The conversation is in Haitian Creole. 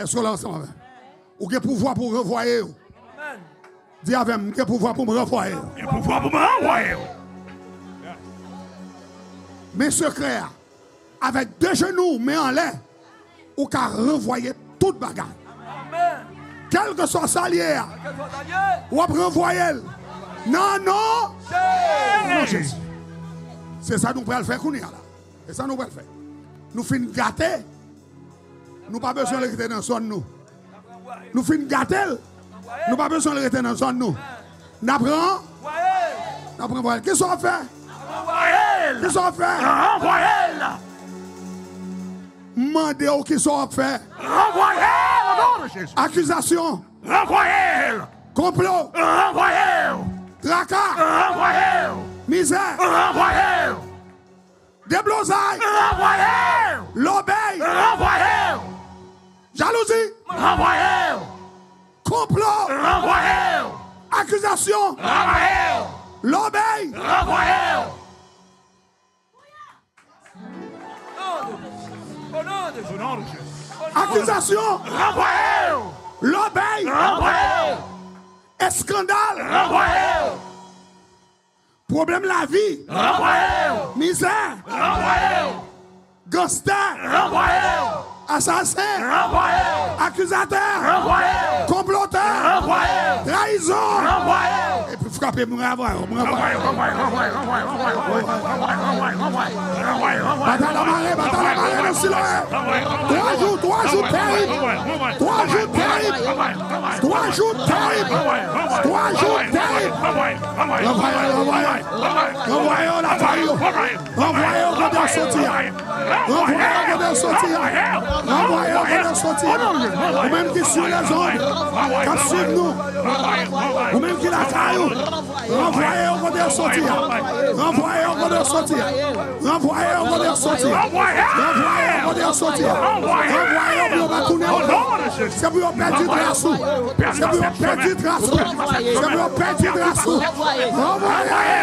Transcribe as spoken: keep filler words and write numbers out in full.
Èske w la ansanm avè m? Ou gen pouvwa pou w ranvwaye yo. Di avè m, "M gen pouvwa pou m ranvwaye yo." Gen pouvwa pou m ranvwaye yo. Men sekrè a, avèk de jenou, men anlè, ou ka ranvwaye tout bagay. Kèlkeswa sa l ye a, w ap ranvwaye l nan non, non Jezi. Se sa nou pral fè kounye a la. Se sa nou pral fè. Nou fin gate. Nou pa bezwen rete nan zòn nou. Nou fin gate l. Nou pa bezwen rete nan zòn nou. N ap ran-, n ap ranvwaye l. Kisa w ap fè? Kisa w ap fè? Ranvwaye l. M mande w kisa w ap fè. Ranvwaye l, o non de Jezi. Akizasyon. Ranvwaye l. Konplo. Ranvwaye l. Traka. Ranvwaye l. Mizè. Ranvwaye l. Deblozay. Ranvwaye l. Lòbèy. Ranvwaye l. Jalouzi. Ranvwaye l. Konplo. Ranvwaye l. Akizasyon. Ranvwaye l. Lòbèy. Ranvwaye l. Akizasyon. Ranvwaye l. Lòbèy. Ranvwaye l. Eskandal. Ranvwaye l. Pwoblèm lavi. Ranvwaye yo. Mizè. Ranvwaye yo. Ganstè. Ranvwaye yo. Asasen. Ranvwaye yo. Akizatè. Ranvwaye yo. Konplotè. Ranvwaye yo. Trayizon. Ranvwaye yo. Epi frape m, ranvwaye yo, m ranvwaye yo. Batay la mare, batay la mare nan Siloe. Twa jou, twa jou terib. Twa jou terib. Twa jou terib. Twa jou terib. Ranvwaye yo, ranvwaye yo. Ranvwaye yo lakay yo. Ranvwaye yo kote yo soti a. Ranvwaye yo kote yo soti a. Ranvwaye yo kote yo soti a. Ou menm ki sou lèzonn, k ap swiv nou. Ou menm ki lakay ou. Ranvwaye yo kote yo soti a. Ranvwaye yo kote yo soti a. Ranvwaye yo kote yo soti a. Ranvwaye yo kote yo soti a. Ranvwaye yo pou yo pa tounen ankò. Se pou yo pèdi tras ou. Se pou yo pèdi tras ou. Se pou yo pèdi tras ou. Ranvwaye.